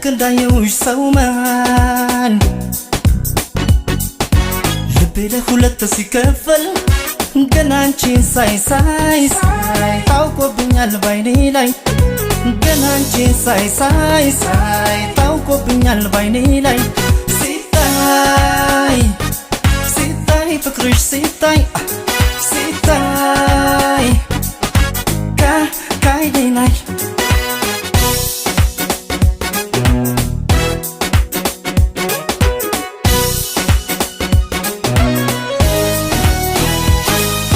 ልክ እንዳየውሽ ሰው መሃል ልቤ ለሁለት ሲከፈል ገና አንቺን ሳይ ሳይ ሳይ ታውቆብኛል ባይኔ ላይ ገና አንቺን ሳይ ሳይ ሳይ ታውቆብኛል ባይኔ ላይ ሲታይ ሲታይ ፍቅርሽ ሲታይ ሲታይ ካይኔ ላይ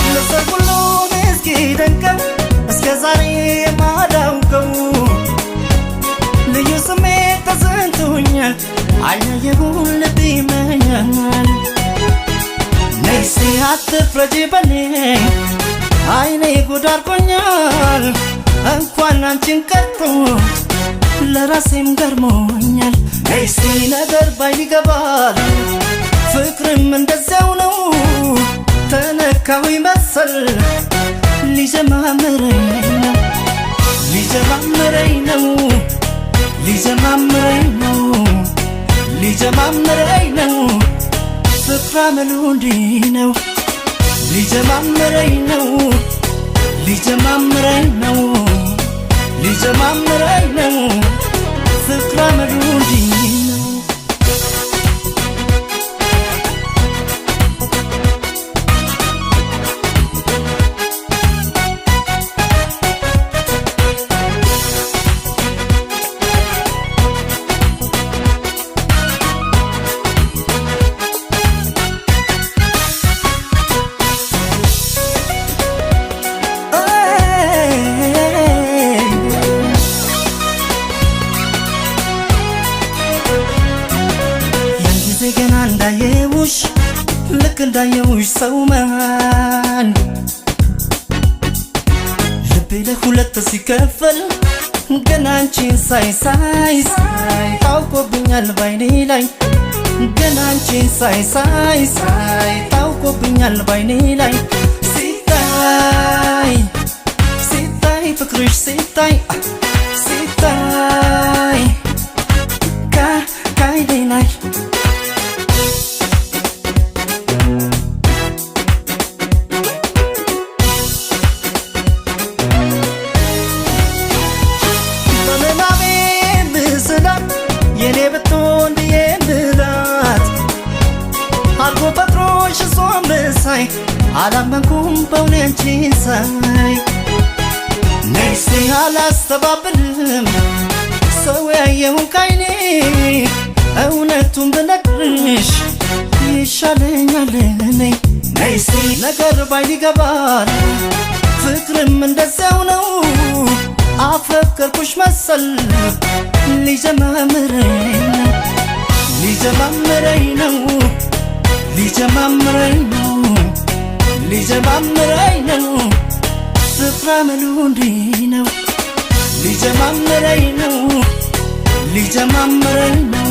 ለሰው ሁሉ እስኪደንቀው እስከ ዛሬ የማላውቀው ልዩ ስሜት ተሰምቶኛል። አያየሁን ልብ ይመኛል። ነይ እስቲ አትፍረጂ በኔ አይኔ ጉድ አድርጎኛል። እንኳን አንቺን ቀርቶ ለራሴም ገርሞኛል። ነይ እስቲ ነገር ባይን ይገባል ፍቅርም እንደዚያው ነው። ተነካሁ መሰል ሊጀማምረኝ ነው ሊጀማምረኝ ነው ሊጀማምረኝ ነው ሊጀማምረኝ ነው ፍቅር አመሉ እንዲህ ነው ሊጀማምረኝ ነው ሊጀማምረኝ ነው ሊጀማምረኝ ነው ፍቅር አመሉ እንዲህ ነው። ያን ጊዜ ገና እንዳየውሽ ልክ እንዳየውሽ ሰው መሃል ልቤ ለሁለት ሲከፈል ገና አንቺን ሳይ ሳይ ሳይ ታውቆብኛል ባይኔ ላይ ገና አንቺን ሳይ ሳይ ሳይ ታውቆብኛል ባይኔ ላይ ሲታይ ሲታይ ፍቅርሽ ሲታይ ሲታይ ካይኔ ላይ በምናቤ ምስላት የኔ ብትሆን ብዬ ምላት አልጎ ፈጥሮሽ እሷን ብሳይ አላመንኩም በውኔ አንቺን ሳይ ነይ እስቲ አላስተባብልም ሰው ያየውን ካይኔ እውነቱን ብነግርሽ ይሻለኛል እኔ ነይ እስቲ ነገር ባይን ይገባል ፍቅርም እንደዚያው ነው። አፈቀርኩሽ መሰል ሊጀማምረኝ ነው ሊጀማምረኝ ነው ሊጀማምረኝ ነው ሊጀማምረኝ ነው ፍቅር አመሉ እንዲህ ነው ሊጀማምረኝ ነው ሊጀማምረኝ ነው።